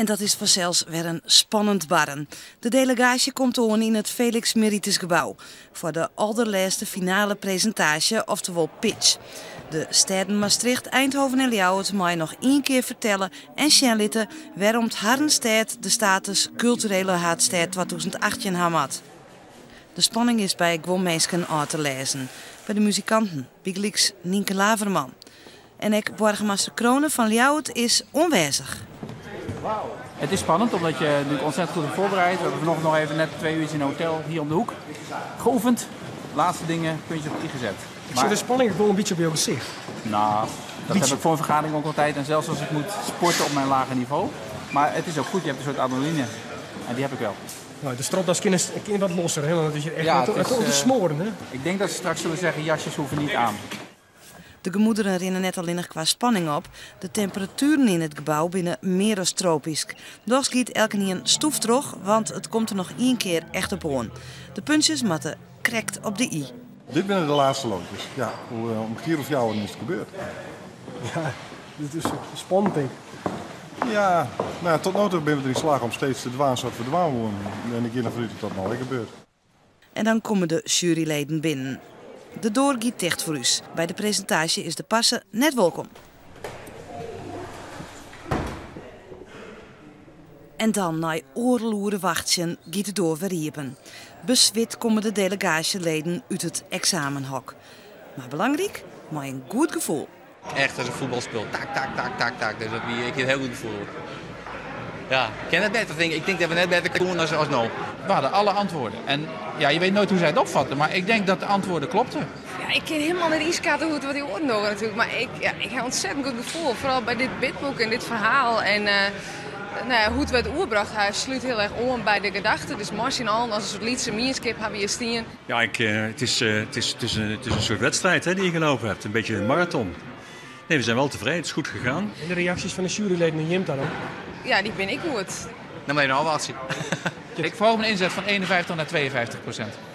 En dat is fansels wer in spannend barren. De delegaasje komt oan yn it Felix Meritisgebou foar de alderlêste finale presintaasje, oftewol pitch. De stêden Maastricht, Eindhoven en Ljouwert meie noch ien kear fertelle en sjen litte wêrom't harren stêd de status kulturele haadstêd 2018 ha moat. De spanning is by guon minsken ôf te lêzen. By de muzikanten, bygelyks Nynke Laverman. En ek boargemaster Crone fan Ljouwert is oanwêzich. Het is spannend omdat je natuurlijk ontzettend goed hebt voorbereid. We hebben vanochtend nog even net 2 uur in een hotel hier om de hoek geoefend. Laatste dingen, puntjes op i gezet. Ik zie de spanning wel een beetje op jouw gezicht. Nou, dat heb ik voor een vergadering ook altijd. En zelfs als ik moet sporten op mijn lage niveau. Maar het is ook goed, je hebt een soort adrenaline. En die heb ik wel. Nou, de stropdas kan wat losser, hè? Want het is hier echt Ja, het, het is, het, te smoren, hè? Ik denk dat ze straks zullen zeggen, jasjes hoeven niet aan. De gemoederen rinne net allinnich kwa spanning op. De temperatueren yn it gebou binne mear as tropysk. Dochs giet elkenien stûf troch, want it komt der noch ien kear echt op oan. De puntsjes moatte krekt op de i. Dit binne de lêste loodjes. Ja, om 4:15 is it gebeurd. Ja, dit is spannend, denk ik. Ja, nou, tot no toe binne we deryn slagge om steeds te dwaan sa't we dwaan woenen. En ik gean derfan út dat dat no ek gebeurt. En dan komme de juryleden binnen. De doar giet ticht foar ús. By de presintaasje is de parse net wolkom. En dan, nei oardel oere wachtsjen, giet de doar wer iepen. Beswit komme de delegaasjeleden út it eksamenhok. Mar belangryk, mei in goed gefoel. Echt as in fuotbalspul. Tak, tak, tak, tak, tak. Dus dat wie, ik hie in hiel goed gefoel. Ja, ik kin net better tinke. Ik tink dat we net better koenen as no. We hadden alle antwoorden. En ja, je weet nooit hoe zij het opvatten, maar ik denk dat de antwoorden klopten. Ja, ik kin hielendal net ynskatte hoe't wat dy oaren dogge natuerlik. Mar ik, ja, ik ha ontzettend goed gefoel. Foaral by dit bidbook en dit ferhaal. En nou ja, hoe't we it oerbrocht ha, slút hiel erch oan by de gedachte. Dus mei syn allen as in soart lytse mienskip ha we hjir stien. Ja, ik, het is, het is, het is, een, het is een soort wedstrijd, hè, die je gelopen hebt. Een beetje een marathon. Nee, we zijn wel tevreden. Het is goed gegaan. En de reaksjes fan de juryleden en jim dan? Ja, dy binne ek goed. Dan moatte je noch ôfwachtsje. Ik verhoog mijn inzet van 51 naar 52%.